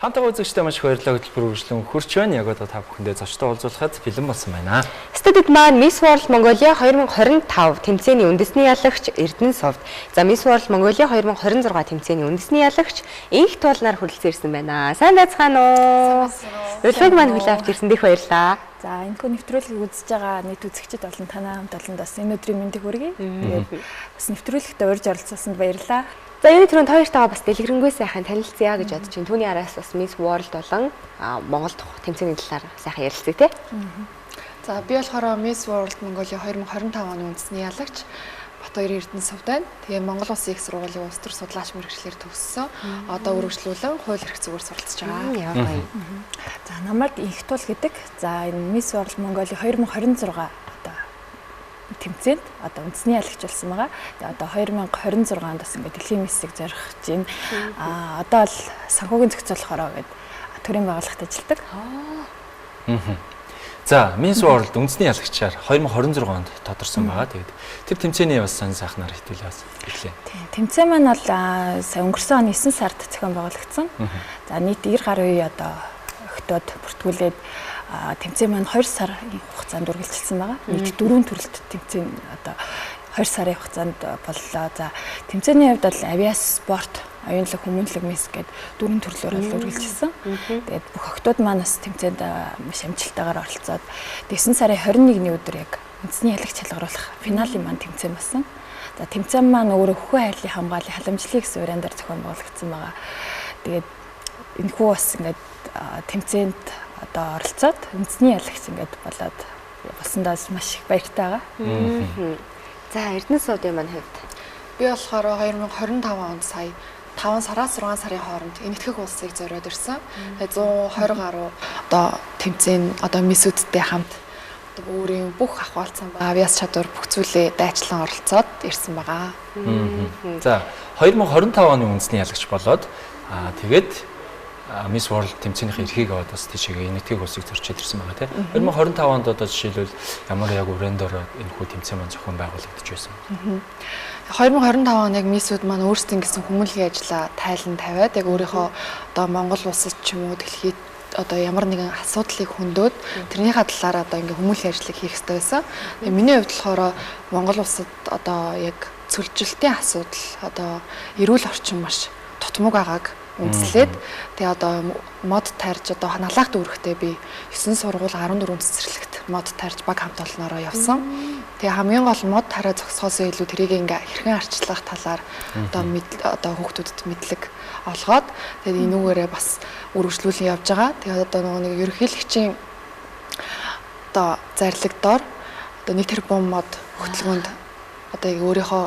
Хамтаа үзэгчдээ маш их баярлалаа, хөтөлбөр үргэлжлэн хөрч байна. Яг одоо та бүхэндээ зочтой уулзуулахад бэлэн болсон байна. Студид маань Miss World Mongolia 2025 тэмцээний үндэсний ялагч Эрдэнэ Сувд. За, Miss World Mongolia 2026 тэмцээний үндэсний ялагч Энх Туулнаар хүрэлцэн ирсэн байна. Сайн байцгаана уу? Урилгыг маань хүлээн авч ирсэнд их баярлалаа. За, энэхүү нэвтрүүлгийг үзэж байгаа нийт үзэгчид болон танай хамт олонд бас энэ өдрийн мэндийг хүргэе. Тэгээд бас нэвтрүүлэгтээ урьж оролцуулсанд баярлалаа. За, энэ түрүүнд хоёртойгоо бас дэлгэрэнгүй сайхан танилцъя гэж бодож чинь. Түүний араас бас Miss World болон Монгол тэмцээний талаар сайхан ярилцъя, тий. За, би болохоор Miss World Mongolia 2025 оны үндэсний ялагч Батбаяр Эрдэнэ Сувд байна. Тэгээ Монгол Улсын их сургуулийн улс төр судлаач мэргэжлээр төгссөн. Одоо үргэлжлүүлэн хууль эрх зүгээр суралцж байгаа. Ямар гоё. За, намайг Энх Туул гэдэг. За, энэ Miss World Mongolia 2026 одоо тэмцээнд одоо үндэсний ялагч болсон байгаа. Тэгээ одоо 2026 онд бас ингээд дэлхийн миссийг зорих гэж байна. Одоо л санхүүгийн зохицуулахороо гээд төрийн байгууллагт ажилладаг. За, Miss World үндэсний ялагчаар 2026 онд тодорсон байгаа. Тэгээд тэр тэмцээний бас сан сайхнаар хэвтүүлээ бас эхлэе. Тийм, тэмцээн маань бол сая өнгөрсөн оны 9 сард зохион байгуулагдсан. За, нийт 90 гаруй одоо охидод бүртгүүлээд, тэмцээн маань 2 сарын хугацаанд үргэлжилсэн байгаа. Нийт дөрвөн төрөлт тэмцээн одоо 2 сарын хугацаанд боллоо. За, тэмцээний хувьд бол авиас спорт, оюунлаг, хүмүүнлэг мисс гээд дөрвөн төрлөөр бол үргэлжилсэн. Тэгээд бүх охидууд маань бас тэмцээнд маш амжилттайгаар оролцоод, 9 сарын 21-ний өдөр яг үндэсний ялагч шалгаруулах финалийн маань тэмцээн болсон. За, тэмцээн маань өөрөө хөхөө хайрлын хамгааллын халамжлалын гэсэн вариантаар зохион байгуулагдсан байгаа. Тэгээд энэхүү бас ингээд тэмцээнд одоо оролцоод, үндэсний ялагч ингээд болоод болсондоо маш их баяртай байгаа. За, Эрдэнэ Сувдын маань хувьд Би болохоор 2025 онд сая 5 сараас 6 сарын хооронд Энэтхэг улсыг зориод ирсэн. Тэгээ 120 гаруй одоо тэмцээн одоо миссүүдтэй хамт одоо өөрийн бүх ахвалцсан авиас чадвар, бүх зүйлээ дайчлан оролцоод ирсэн байгаа. За, 2025 оны үндэсний ялагч болоод, тэгээд Miss World тэмцээнийхээ эрхийг аваад бас тийшээгээ Энэтхэг улсыг зорчоод ирсэн байгаа, тийм. 2025 онд одоо жишээлбэл ямар яг брэндээр энэхүү тэмцээн маань зохион байгуулагдаж байсан? 2025 он яг миссүүд маань өөрсдийн гэсэн хүмүүнлэгийн ажлаа тайлан тавиад, яг өөрийнхөө одоо Монгол улсад ч юм уу, дэлхийд одоо ямар нэгэн асуудлыг хөндөд, тэрнийхээ талаар одоо ингээ хүмүүнлэгийн ажлыг хийх хэрэгтэй байсан. Тэгээ миний хувьд болохоор Монгол улсад одоо яг цөлжилтийн асуудал, одоо эрүүл орчин маш тутмаг байгааг үндэслээд, тэгээ одоо мод тарьж, одоо налаах дүүрэгтээ би 9 сургууль, 14 цэцэрлэгт мод тарьж баг хамт олноороо явсан. Тэгээ хамгийн гол мод тараа зогсохоос илүү тэрийг ингээ хэрхэн арчлах талаар одоо одоо хүүхдүүдэд мэдлэг олгоод, тэгээд энүүгээрээ бас үргэлжлүүлэн явж байгаа. Тэгээд одоо нөгөө нэг ерөнхийлөгчийн одоо зарлиг дор одоо 1 тэрбум мод хөтөлбөрөнд одоо яг өөрийнхөө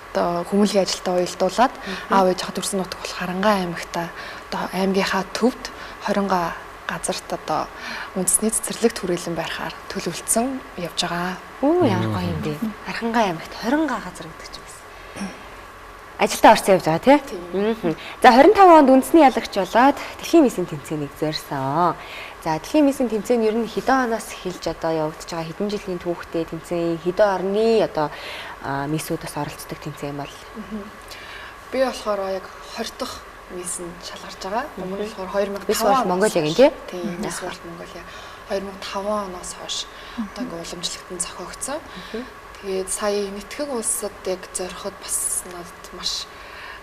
одоо хүмүүнлэгийн ажилдаа уялдуулаад, аав ээжийнхаа төрсэн нутаг болох Харангаа аймагта, одоо аймгийнхаа төвд 20 га газарт одоо үндэсний цэцэрлэг түрээлэн барихаар төлөвлөсөн явж байгаа. Үу, ямар гоё юм бэ. Хархангаа аймагт 20 га газар гэдэг чинь бас. Ажилдаа орсон явж байгаа, тий? За, 25 онд үндэсний ялагч болоод дэлхийн миссийн тэмцээнийг зорьсон. За, дэлхийн миссийн тэмцээн ер нь хэдэн оноос эхэлж одоо явагдаж байгаа, хэдэн жилийн түүхтэй тэмцээн, хэдэн орны одоо миссүүд бас оролцдог тэмцээн бол? Би болохоор яг 20 дахь мисс нь шалгарч байгаа. Өмнө нь болохоор 2005 Miss World Mongolia-гийн, тий? Тийм, Miss World Mongolia 2005 оноос хойш одоо ингээ уламжлалтанд зохиогдсон. Тэгээд сая Энэтхэг улсад яг зориход бас надад маш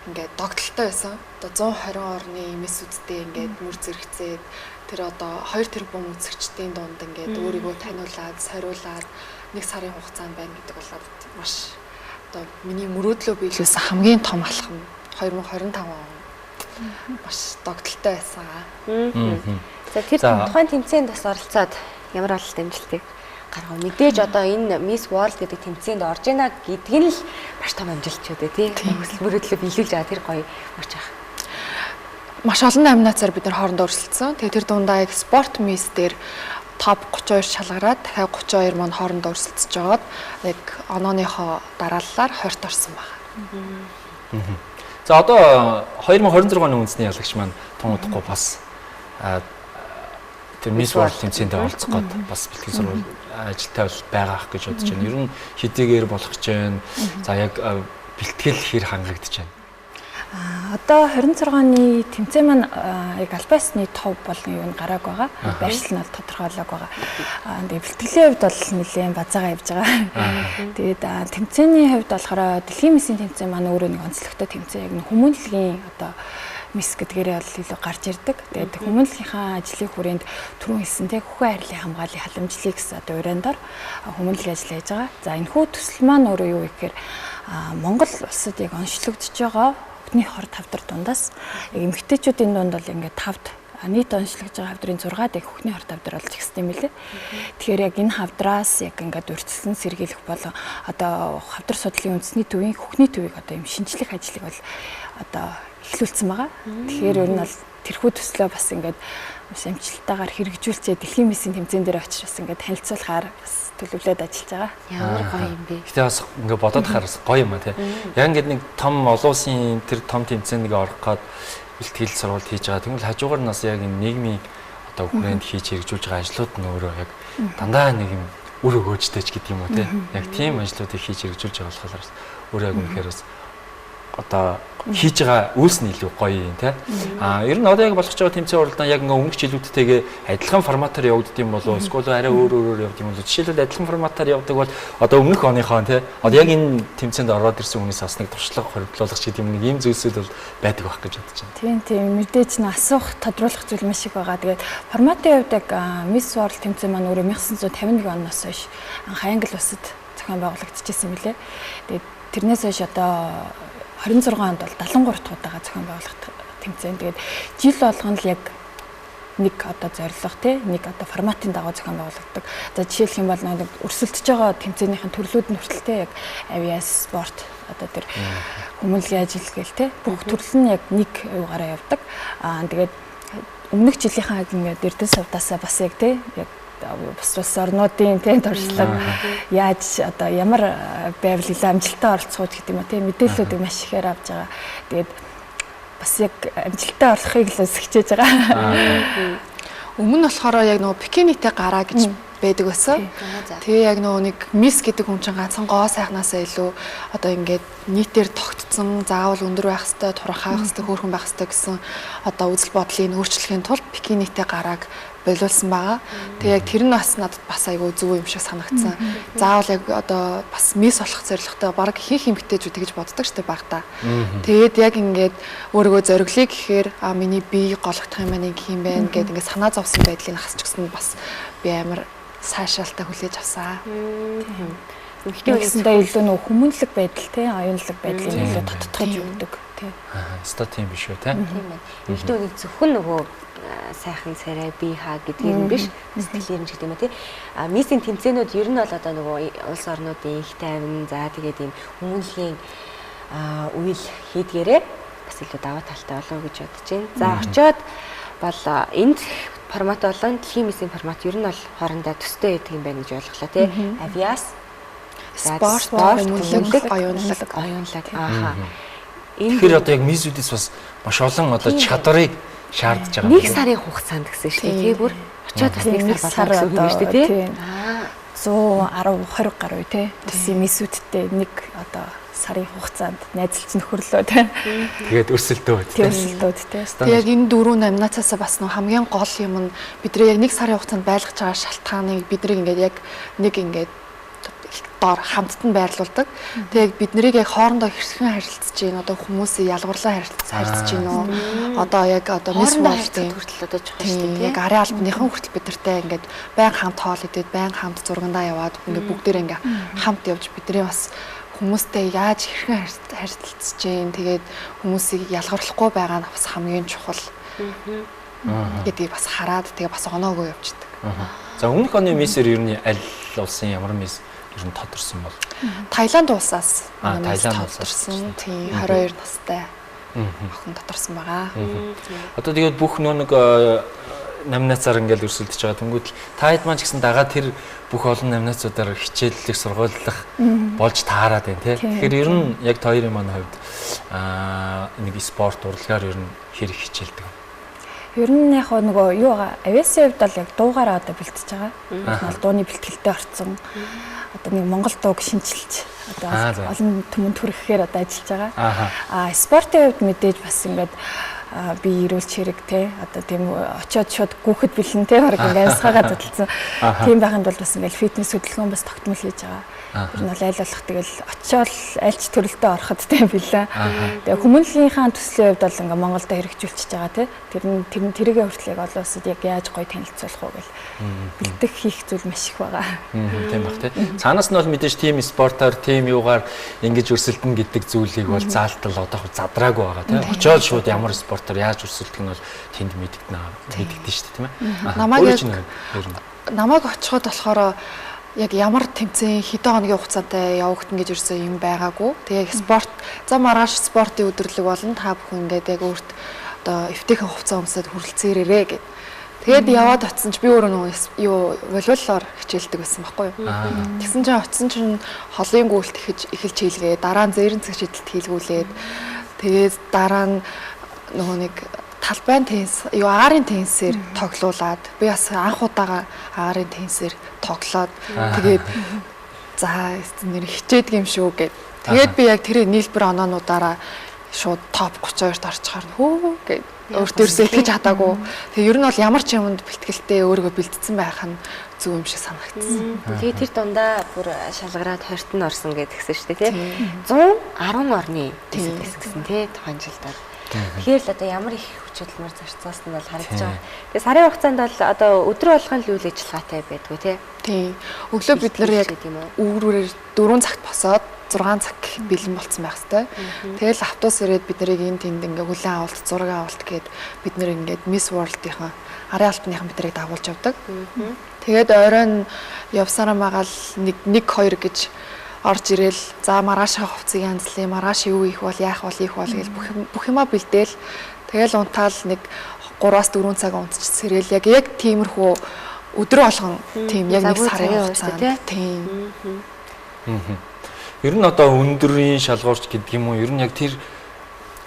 ингээд догдолтой байсан. Одоо 120 орны миссүүдтэй ингээд мөр зэрэгцээд, тэр одоо 2 тэрбум үзэгчдийн дунд ингээд өөрийгөө таниулаад, сариулаад нэг сарын хугацаанд байна гэдэг бол надад маш одоо миний мөрөөдлөө биелүүлсэн хамгийн том алхам, 2025 он маш догдолтой байсан. За, тэр тухайн тэмцээнд бас оролцоод ямар ололт амжилтыг гаргав? Мэдээж одоо энэ Miss World гэдэг тэмцээнд орж ийна гэдг нь л маш том амжилт ч үү, тий? Хүсэл мөрөөдлөө биелүүлж байгаа тэр гоё мөч ах. Маш олон номинацаар бид нар хоорондоо өрсөлдсөн. Тэгээ тэр дундаа яг спорт мисс дээр топ 32 шалгараад, дахиад 32 маань хоорондоо өрсөлдөж жагаад, яг онооныхоо дарааллаар 20-т орсон байна. За, одоо 2026 оны үндэсний ялагч маань тун удахгүй бас тэр Miss World тэмцээнд оролцох гээд бас бэлтгэл сурвал ажилтай бол байгаа ах гэж бодож байна. Ер нь хэдийгээр болох гэж байна? За, яг бэлтгэл хэр хангагдаж байна? Одоо 26 оны тэмцээн маань яг албан ёсны тов болон юу нь гарааг байгаа. Байршил нь бол тодорхойлоог байгаа. Тэгээ бэлтгэлийн хувьд бол нэлээд базаагаа явж байгаа. Тэгээд тэмцээний хувьд болохоор дэлхийн мисийн тэмцээн маань өөрөө нэг онцлогтой тэмцээн, яг хүмүүнлэгийн одоо мис гэдгээрээ бол илүү гарч ирдэг. Тэгээд хүмүүнлэгийнхаа ажлын хүрээнд түрүүн хэлсэн те хөхөн хайрлын хамгааллын халамжлыг гэсэн одоо уран дор хүмүүнлэгийн ажил хийж байгаа. За энэхүү төсөл маань өөрөө юу гэхээр Монгол улсад яг онцлогдож байгаа Бүхний хор тавдар дундаас яг эмэгтэйчүүдийн дунд бол ингээд тавд нийт онцлогдож байгаа хавдрын 6-ад яг хөхний хор тавдар болж ихсэн юм билээ. Тэгэхээр яг энэ хавдраас яг ингээд урьдчилан сэргийлэх болон одоо хавдар судлалын үндэсний төвийн хөхний төвийг одоо юм шинжлэх ажлыг бол одоо эхлүүлсэн байгаа. Тэгэхээр ер нь бол тэрхүү төслөө бас ингээд маш амжилттайгаар хэрэгжүүлчээ дэлхийн мисийн тэмцээн дээр очиж бас ингээд танилцуулахаар бас төлөвлөд ажиллаж байгаа. Ямар гоё юм бэ. Гэтэ бас ингээд бодоод харах бас гоё юм а тий. Яг ингээд нэг том олон улсын тэр том тэмцээнд нэг орох гээд бэлтгэл сургалт хийж байгаа. Тэгвэл хажуугаар нь бас яг энэ нийгмийн одоо хүрээнд хийж хэрэгжүүлж байгаа ажлууд нь өөрөө яг дандаа нэг юм үр өгөөжтэй ч гэдэг юм уу тий. Яг тийм ажлуудыг хийж хэрэгжүүлж байгаа болохоор өөрөө яг үнэхээр бас одоо хийж байгаа үйлс нь илүү гоё юм тий. А ер нь одоо яг болох байгаа тэмцээн уралдаан яг ингээ өмнөх жилүүдтэйгээ адилхан форматаар явагддаг юм болов эсвэл арай өөр өөрөөр явдаг юм болов. Жишээлбэл адилхан форматаар явдаг бол одоо өмнөх оныхоо тий. Одоо яг энэ тэмцээнд ороод ирсэн хүнээс бас нэг туршлага хоригдлуулах ч гэдэг юм нэг ийм зүйлсүүд бол байдаг байх гэж бодож байна. Тийм тийм мэдээж нь асуух тодруулах зүйл маш их байгаа. Тэгээд форматын хувьд яг Miss World тэмцээн маань өөрөө 1951 оноос хойш анх Англи улсад зохион байгуулагдчихсан мөлий. Тэгээд тэрнээс хойш одоо 26 онд бол 73 дахь удаага зохион байгуулах тэмцээн. Тэгээд жил болгоно л яг нэг одоо зорилго тий нэг одоо форматын дагуу зохион байгуулагддаг. За жишээлх юм бол нэг өрсөлдөж байгаа тэмцээнийхэн төрлүүд нь хүртэл тий яг авиас, спорт одоо тэр хүмүүнлэгийн ажил гээл тий бүх төрөл нь яг нэг юугаараа явдаг. Аа тэгээд өмнөх жилийнхаа ингээд Эрдэнэ сувдаасаа бас яг тий яг бус улс орнуудын тийм туршлага яаж одоо ямар байвал илүү амжилттай оролцох гэдэг юм а тийм мэдээллүүдийг маш ихээр авч байгаа. Тэгээд бас яг амжилттай орлохыг л хичээж байгаа. Өмнө нь болохоор яг нөгөө бикинитэй гараа гэж байдаг байсан. Тэгээ яг нөгөө нэг мис гэдэг хүн чинь ганцхан гоо сайхнаасаа илүү одоо ингээд нийтээр тогтцсон, заавал өндөр байх хэвээр, туранхай байх хэвээр, хөөрхөн байх хэвээр гэсэн одоо үзэл бодлыг өөрчлөхийн тулд бикинитэй гарааг болиулсан байгаа. Тэгээ яг тэр нь бас надад бас айгүй зөв юм шиг санагдсан. Заавал яг одоо бас мис болох зорилготой баг ихэнх эмэгтэйчүүд тэгж боддог штэ багтаа. Тэгээд яг ингээд өөрийгөө зориглоё гэхээр а миний бие гологдох юм байна, юм байна гэд ингээд санаа зовсон байдлыг хасч гисэн бас би амар сайшаалтай хүлээж авсан. Эмэгтэй гэсэндээ илүү нөгөө хүмүүнлэг байдал тий оюунлаг байдлыг илүү тоттгож өгдөг тий. Аа, өстой тийм биш үү тий. Тийм байна. Эмэгтэй хүнийг зөвхөн нөгөө сайхан царай бие хаа гэдгээр нь биш сэтгэл юм ч гэдэг юм а тий. А мисийн тэмцээнүүд ер нь бол одоо нөгөө улс орнуудын их тайван за тэгээд ийм хүмүүнлэгийн үйл хийдгээрээ бас илүү даваа талтай болов гэж бодож байна. За очиод бол энд формат болон дэлхийн мисийн формат ер нь бол хоорондоо төстэй байдаг юм байна гэж ойлголоо тий. Авиас, спорт, хүмүүнлэг, оюунлаг. Ааха. Тэгэхээр одоо яг мисүүдээс бас маш олон одоо чадварыг шаардж байгаа юм. Нэг сарын хугацаанд гэсэн шүү дээ. Тий бүр очиод бас нэг сар болоо гэсэн үг юм шүү дээ тий. 110 20 гаруй тий. Улсын мисүүдтэй нэг одоо сарын хугацаанд найзалж нөхөрлөө тий. Тэгээд өрсөлдөөд тий. Өрсөлдөөд тий. Тэг яг энэ дөрөв номинацаас бас нөх хамгийн гол юм нь бидний яг нэг сарын хугацаанд байлгаж байгаа шалтгааныг бидний ингээд яг нэг ингээд доор хамтд нь байрлуулдаг. Тэгээ яг бид нарыг яг хоорондоо хэрхэн харилцаж гин одоо хүмүүсийг ялгуурлаа харилцаж гин үү? Одоо яг одоо Miss World-ийн хүртэл одоо чухал шүү дээ. Яг арын албаныхан хүртэл бид нартай ингээд байн хамт хоол идээд, байн хамт зургандаа яваад ингээд бүгдээрээ ингээд хамт явж бидний бас хүмүүстэй яаж хэрхэн харилцаж гин тэгээд хүмүүсийг ялгарлахгүй байгаа нь бас хамгийн чухал гэдгийг бас хараад тэгээ бас оноогүй явждаг. За өмнөх оны миссээр ер нь аль улсын ямар мисс ер нь тодорсон бол? Таиланд улсаас Таиланд улсаас. Тийм 22 настай охин тодорсон байгаа. Одоо тэгээд бүх нөө нэг номинацаар ингээл өрсөлдөж байгаа. Тэнгүүд та хэд маань ч гэсэн дагаа тэр бүх олон номинацуудаар хичээллэх, сургуулилах болж таарад байна тий. Тэгэхээр ер нь яг та хоёрын маань хувьд нэг спорт урлагаар ер нь хэр хичээлдэг. Ер нь яг нөгөө юу байгаа авиасын хувьд бол яг дуугаараа одоо бэлтэж байгаа. Бол дууны бэлтгэлтэй орцсон. Одоо нэг монгол дууг шинчилж одоо олон түмэнд хүрэхээр одоо ажиллаж байгаа. Аа спортын хувьд мэдээж бас ингээд би эрүүлж хэрэг те одоо тийм очиод шууд гүхэд бэлэн те баг ингээд амьсгаагаа зодолцсон. Тийм байханд бол бас ингээд фитнес хөдөлгөөн бас тогтмол хийж байгаа. Тэр нь бол аль болох тэгэл очиод альч төрөлтөө ороход тийм бэлэн. Тэгээ хүмүүнлэгийнхаа төслийн хувьд бол ингээд Монголдо хэрэгжүүлчихэж байгаа те. Тэр нь тэрийгэ хүртэл яг олон улсад яг яаж гоё танилцуулах уу гэл бэлдэх хийх зүйл маш их байгаа. Тийм бах те. Цаанаас нь бол мэдээж тим спортоор тим юугаар ингэж өрсөлдөн гэдэг зүйлийг бол заалтал одоо задраагүй байгаа те. Очиод шууд ямар спортоор яаж өрсөлдөх нь бол тэнд мэдэгдэнэ. Мэдэгдэн шүү дээ тийм ээ. Намайг очиход болохоор яг ямар тэмцээн хэдэн хоногийн хугацаатай явагдана гэж ирсэн юм байгаагүй. Тэгээ яг спорт за маргааш спортын өдөрлөг болно. Та бүхэн ингээд яг өөрт одоо эвтэйхэн хувцас өмсөд хүрэлцээрээрээ гэд. Тэгээд яваад очсон чи би өөрөө нөгөө юу волейболоор хичээлдэг байсан байхгүй юу. Тэгсэн чинь очсон чинь холын гүйлт эхэлж хийлгээ. Дараа нь зээрэнцэг шидэлт хийлгүүлээд тэгээд дараа нь нөгөө нэг талбайн теннис, юу агаарын теннисээр тоглуулад би бас анх удаага агаарын теннисээр тоглоод тэгээд за нэр хичээдэг юм шүү гэд. Тэгээд би яг тэр нийлбэр оноонуудаараа шууд топ 32-т орчихоор хөө гэд өөртөө ерөөсөө итгэж чадаагүй. Тэгээ ер нь бол ямар ч юмд бэлтгэлтэй өөрийгөө бэлтцсэн байх нь зөв юм шиг санагдсан. Тэгээ тэр дундаа бүр шалгараад 20-т нь орсон гэдгсэн шүү дээ тий. 110 орны байсан гэсэн тий тухайн жилд бол. Тэгэхээр л одоо ямар их хүч хөдөлмөр зарцуулсан нь бол харагдаж байгаа. Тэгээ сарын хугацаанд бол одоо өдрө болгон л үйл ажиллагаатай байдгүй тий. Тийм. Өглөө бид нэр яг үүрээр 4 цагт босоод 6 цаг гэхэд бэлэн болцсон байх хэвээр. Тэгэл автобус ирээд бид нарыг энэ тэнд ингээ хүлээн авалт, зураг авалт гээд бид нэр ингээд Miss World-ийн арын албаныхан бид нарыг дагуулж явдаг. Тэгээд оройн явсараа магаал 1 2 гэж орж ирээл за маргаашаа хувцсыг янзлая, маргааш юу хийх бол, яах бол, ийх бол гэж бүх юмаа бэлдээл. Тэгэл унтаал нэг 3-аас 4 цаг унтчих сэрэл яг тиймэрхүү өдрө болгон тийм яг нэг сарын хугацаанд тийм. Ер нь одоо өндрийн шалгуурч гэдэг юм уу? Ер нь яг тэр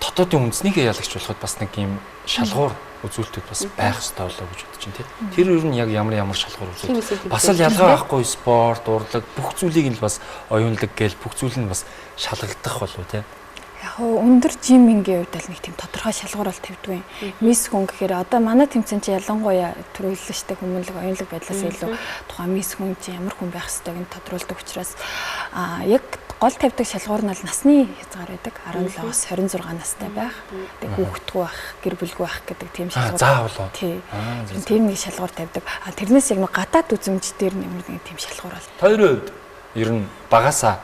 дотоодын үндснийхээ ялагч болоход бас нэг юм шалгуур үзүүлэлтүүд бас байх ёстой болоо гэж бодож байна тий. Тэр ер нь яг ямар шалгуур үзүүлэлт. Бас л ялгаа байхгүй спорт, урлаг бүх зүйлийг нь бас оюунлаг гээл бүх зүйл нь бас шалгагдах болов тий. Яг өндөр жимингийн хувьд л нэг тийм тодорхой шалгуур бол тавьдгүй. Мисс хүн гэхээр одоо манай тэмцээн чи ялангуяа түрүүллээ штэ хүмүүнлэг оюунлаг байдлаас илүү тухайн мисс хүн чи ямар хүн байх ёстойг нь тодруулдаг учраас яг гол тавьдаг шалгуур нь бол насны хязгаар байдаг. 17-оос 26 настай байх. Тэг хүүхэдгүй байх, гэр бүлгүй байх гэдэг тийм шалгуур. Заавал. Тийм нэг шалгуур тавьдаг. Тэрнээс яг нэг гадаад үзэмж дээр ямар нэг тийм шалгуур бол. Хоёрын хувьд ер нь багасаа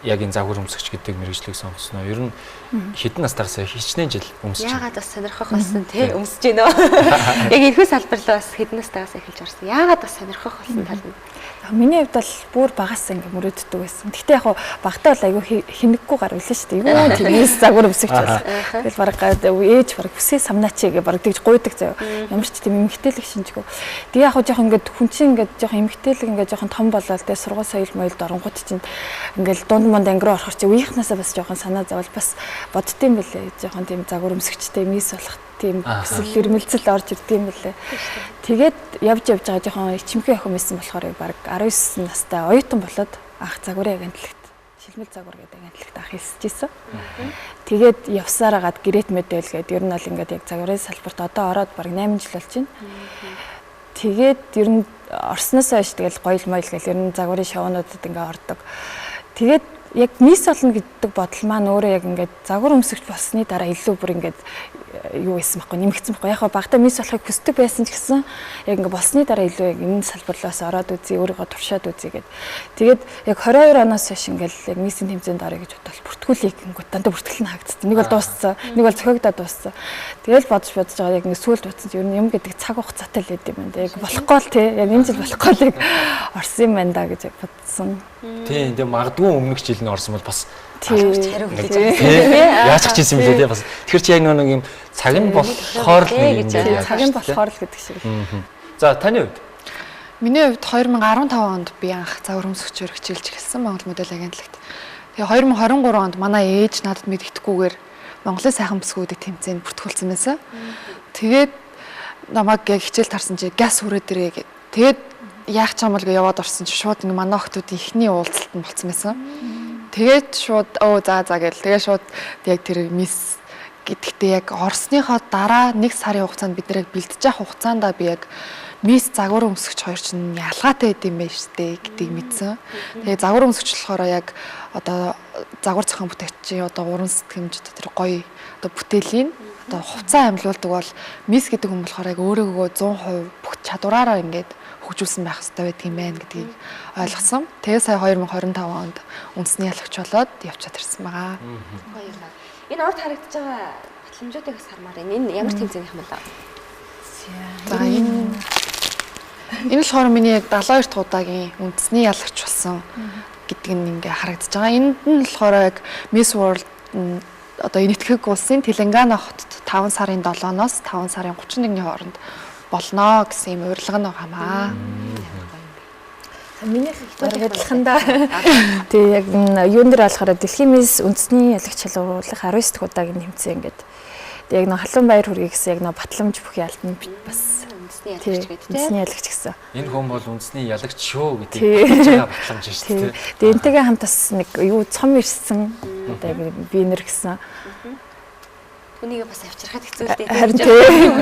яг энэ загвар өмсгч гэдэг мэргэжлийг сонгосноо. Ер нь хэдэн настайгаас хичнээн жил өмсөж байна. Яагаад бас сонирхох болсон те өмсөж гинөө. Яг энэхүү салбарлаа бас хэдэн настайгаас эхэлж орсон. Яагаад бас сонирхох болсон тал нь? Миний хувьд бол бүр багаас ингээ мөрөөддөг байсан. Гэхдээ яг багтаа бол айгүй хинэггүй гар үлээ шүү дээ. Юу тиймээс загвар өмсгч бол. Тэгэл бараг ээж бараг хүсээ самнаач гээ бараг тэгж гуйдаг заяа. Ямар ч тийм эмгтээлэг шинжгүй. Тэгээ яг жоох ингээд хүн чинь ингээд жоох эмгтээлэг ингээд жоохон том болоод тэгээ сургууль соёл моёлд оронгууд чинь ингээд дунд монд анги руу орохор чи үеийнхнээсээ бас жоохон санаа зовол бас боддсон бэлээ. Жоохон тийм загвар өмсгчтэй мис болох тийм хүсэл эрмэлзэл орж ирд юм бэлээ. Тэгээд явж байгаа жоохон ичимхий охин байсан болохоор бараг 19 настай оюутан болоод анх загварын агентлагт шилмэл загвар гэдэг агентлагт анх элсэж исэн. Тэгээд явсаар агаад гэрэт мэдэл гээд ер нь бол ингээд яг загварын салбарт одоо ороод бараг 8 жил болж байна. Тэгээд ер нь орсноос хойш тэгэл гоёл моёл гэл ер нь загварын шоунуудад ингээд ордог. Тэгээд яг мис болно гэдэг бодол маань өөрөө яг ингээд загвар өмсгч болсны дараа илүү бүр ингээд юу байсан байхгүй нэмэгдсэн байхгүй. Яг багтаа мис болохыг хүсдэг байсан ч гэсэн яг ингээд болсны дараа илүү яг энэ салбарлаас ороод үзье, өөрийгөө туршаад үзье гэд. Тэгээд яг 22 оноос хойш ингээд яг мисийн тэмцээнд орё гэж бодвол бүртгүүлийг ингээд дандаа бүртгэл нь хаагдсан. Нэг бол дууссан, нэг бол зохиогдоод дууссан. Тэгэл бодож байгаа яг ингээд сүүлд бодсон чинь ер нь юм гэдэг цаг хугацаатай л байд юм байна. Яг болохгүй л тий. Яг энэ жил болохгүй л яг орсон юм байна да гэж бодсон. Тийм, тэгээ магадгүй өмнөх жил нь орсон бол бас хариу хүлээж авсан. Яаж ч хийсэн бэлээ тий бас. Тэгэхээр чи яг нэг юм цаг нь болохоор л нэг юм цаг нь болохоор л гэдэг шиг. За таны хувьд? Миний хувьд 2015 онд би анх загвар өмсгчөөр хичээлж эхэлсэн Монгол модель агентлагт. Тэгээ 2023 онд манай ээж надад мэдгэдэггүйгээр Монголын сайхан бүсгүүдийн тэмцээнд бүртгүүлсэн байсан. Тэгээд намайг яг хичээл тарсан чи газ хүрээд ирээ гэд. Тэгээд яах ч юм бол гэ яваад орсон чи шууд ингээ манай охтуудын эхний уулзалт нь болцсон байсан. Тэгээд шууд өө за за гэл. Тэгээд шууд яг тэр мисс гэдэгтээ яг орсныхоо дараа 1 сарын хугацаанд бид нэр яг бэлтэж явах хугацаанд би яг мисс загвар өмсгч хоёр чинь ялгаатай байд юм байна штэ гэдгийг мэдсэн. Тэгээ загвар өмсгч болохоор яг одоо загвар зохион бүтээгчийн одоо уран сэтгэмж одоо тэр гоё одоо бүтээлийн одоо хувцас амьлуулдаг бол мисс гэдэг хүн болохоор яг өөрөөгөө 100% бүх чадвараараа ингээд хөгжүүлсэн байх хэрэгтэй байдаг юм байна гэдгийг ойлгосон. Тэгээ сая 2025 онд үндэсний ялагч болоод явчаад ирсэн байгаа. Баярлалаа. Энэ урд харагдаж байгаа батламжуудыг бас хармаар байна. Энэ ямар тэмцээнийх юм бэ? За энэ болохоор миний яг 72 дахь удаагийн үндэсний ялагч болсон гэдэг нь ингээ харагдаж байгаа. Энд нь болохоор яг Miss World одоо Энэтхэг улсын Телангана хотод 5 сарын 7-оос 5 сарын 31-ний хооронд болно гэсэн юм урилга нь байгаамаа. Минийх бараг адилхан да. Тэгээ яг юун дээр болохоор дэлхийн мисс үндэсний ялагч шалгаруулах 19 дахь удаагийн тэмцээн гэдэг. Тэгээ яг нөө халуун баяр хүргэе гэсэн яг нөө батламж бүх ялт нь бас үндэсний ялагч гэдэг тийм. Үндэсний ялагч гэсэн. Энэ хүн бол үндэсний ялагч шүү гэдгийг батж байгаа батламж шүү дээ. Тэгээ энтэйгээ хамт бас нэг юу цом ирсэн. Одоо яг бинер гэсэн. Түүнийг бас авчирхад хэцүү л дээ. Харин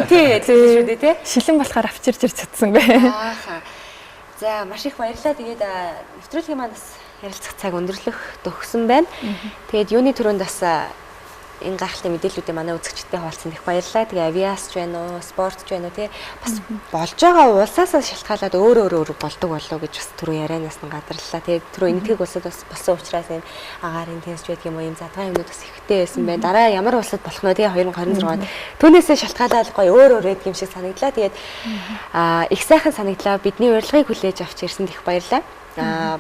тий шүү дээ тий. Шилэн болохоор авчирч ирж чадсангүй. Ааха. За маш их баярлалаа. Тэгээд нэвтрүүлгийн маань бас ярилцах цаг өндөрлөх төгсөн байна. Тэгээд юуны түрүүнд бас энэ гайхалтай мэдээллүүдийг манай үзэгчдэд хуваалцсан их баярлалаа. Тэгээ авиас ч байна уу, спорт ч байна уу тий. Бас болж байгаа улсаас шалтгаалаад өөр өөр болдог болов гэж бас түрүү ярианаас нь гадарлаа. Тэгээ түрүү Энэтхэг улсад бас болсон учраас энэ агаарын тенс ч байдаг юм уу, ийм задгай юмнууд бас ихтэй байсан байна. Дараа ямар улсад болох нь тий 2026 онд түүнээсээ шалтгаалаад гоё өөр өөр байдаг юм шиг санагдлаа. Тэгээд их сайхан санагдлаа. Бидний урилгыг хүлээж авч ирсэнд их баярлалаа.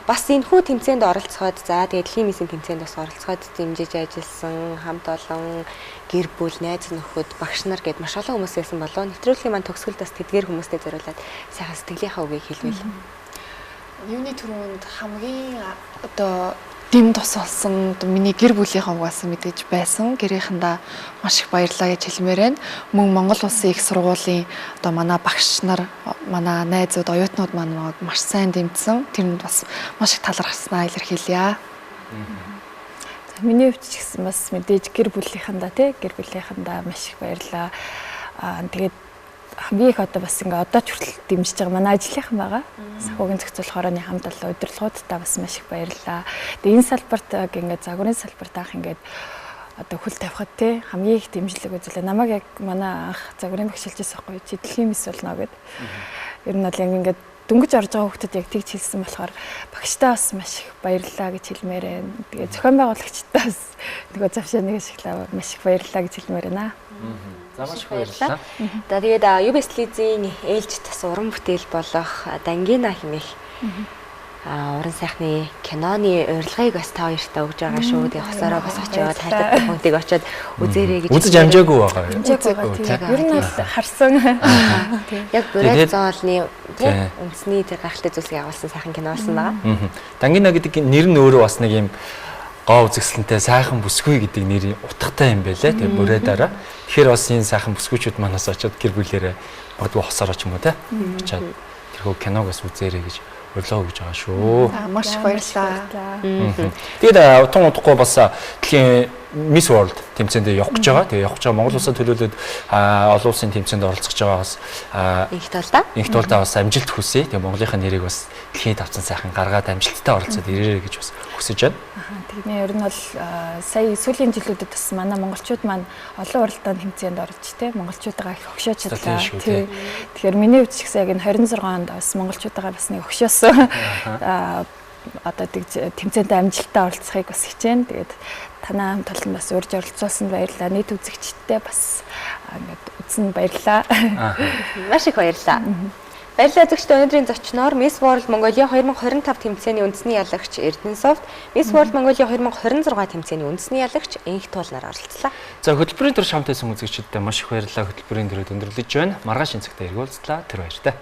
Бас энэ хүү тэмцээнд оролцоход за тэгээд дэлхийн мисийн тэмцээнд бас оролцоход дэмжиж ажилласан хамт олон гэр бүл, найз нөхөд, багш нар гэд маш олон хүмүүс байсан болов. Нэвтрүүлгийн маань төгсгөлд бас тэдгээр хүмүүстэй зориулаад сайхан сэтгэлийнхаа үгийг хэлвэл. Юуны түрүүнд хамгийн одоо дэм тус болсон миний гэр бүлийнхаа угаасан мэдээж байсан. Гэрийнхэндээ маш их баярлалаа гэж хэлмээр байна. Мөн Монгол улсын их сургуулийн одоо манай багш нар, манай найзууд, оюутнууд маань маш сайн дэмжсэн. Тэрэнд бас маш их талархаснаа илэрхийлье. За миний хувьд ч гэсэн бас мэдээж гэр бүлийнхэндээ тий гэр бүлийнхэндээ маш их баярлалаа. Тэгээд хамгийн их одоо бас ингээ одоо ч хүртэл дэмжиж байгаа манай ажлынхан байгаа. Санхүүгийн зохицуулах хорооны хамт олон удирдлагуудтай бас маш их баярлалаа. Тэгээ энэ салбарт ингээ загварын салбарт анх ингээд одоо хөл тавихад те хамгийн их дэмжлэг үзүүлээ. Намайг яг манай анх загварын багш хэлж байсан байхгүй чи дэлхийн мис болно гэд. Ер нь бол яг ингээд дөнгөж орж байгаа хүүхдэд яг тэгж хэлсэн болохоор багштай бас маш их баярлалаа гэж хэлмээр байна. Тэгээ зохион байгуулагчтай бас нөгөө завшааныг ашиглаа маш их баярлалаа гэж хэлмээр байна. За маш их баярлалаа. За тэгээд UBS телевизийн ээлжит бас уран бүтээл болох Дангина хэмээх уран сайхны киноны урилгыг бас та хоёртаа өгж байгаа шүү. Тэгээ хосоороо бас очиод хайртай хүнтэйг очиод үзээрэй гэж. Үзэж амжаагүй байгаа юу? Амжаагүй байгаа тийм. Ер нь бол харсан. Яг бурайд зоолны тийм үндэсний тэр гайхалтай зүйлсийг агуулсан сайхан кино болсон байгаа. Дангина гэдэг нэр нь өөрөө бас нэг юм гоо үзэсгэлэнтэй сайхан бүсгүй гэдэг нэр утгатай юм байлээ. Тэгээ бурайдаараа. Тэгэхээр бас энэ сайхан бүсгүйчүүд манаас очиод гэр бүлээрээ магадгүй хосоороо ч юм уу те очиод тэрхүү киног бас үзээрэй гэж урилга өгж байгаа шүү. Маш их баярлалаа. Тэгээд утан удахгүй бас дэлхийн Miss World тэмцээнд явах гэж байгаа. Тэгээ явах гэж байгаа Монгол улсаа төлөөлөд олон улсын тэмцээнд оролцох гэж байгаа бас инх тулдаа бас амжилт хүсье. Тэгээ Монголынхаа нэрийг бас дэлхийн тавцан сайхан гаргаад амжилттай оролцоод ирээрэй гэж бас хүсэж байна. Тэгнэ ер нь бол сая сүүлийн жилүүдэд бас манай монголчууд маань олон уралдаан тэмцээнд орж те монголчуудаа их өгшөөж чадлаа. Тэгэхээр миний хувьд ч гэсэн яг энэ 26 онд бас монголчуудаа бас нэг өгшөөсөн. Одоо тэмцээндээ амжилттай оролцохыг бас хичээнэ. Тэгээд танаа хамт олон бас урьж оролцуулсанд баярлалаа. Нийт үзэгчдээ бас ингээд үзсэнд баярлалаа. Маш их баярлалаа. Баярлалаа үзэгчдээ. Өнөөдрийн зочноор Miss World Mongolia 2025 тэмцээний үндэсний ялагч Эрдэнэсовт, Miss World Mongolia 2026 тэмцээний үндэсний ялагч Энх Туулнаар оролцлоо. За хөтөлбөрийн турш хамт байсан үзэгчдэд маш их баярлалаа. Хөтөлбөрийн дөрөв өндөрлөж байна. Маргааш энэ цагт эргүүлцлээ. Тэр баяртай.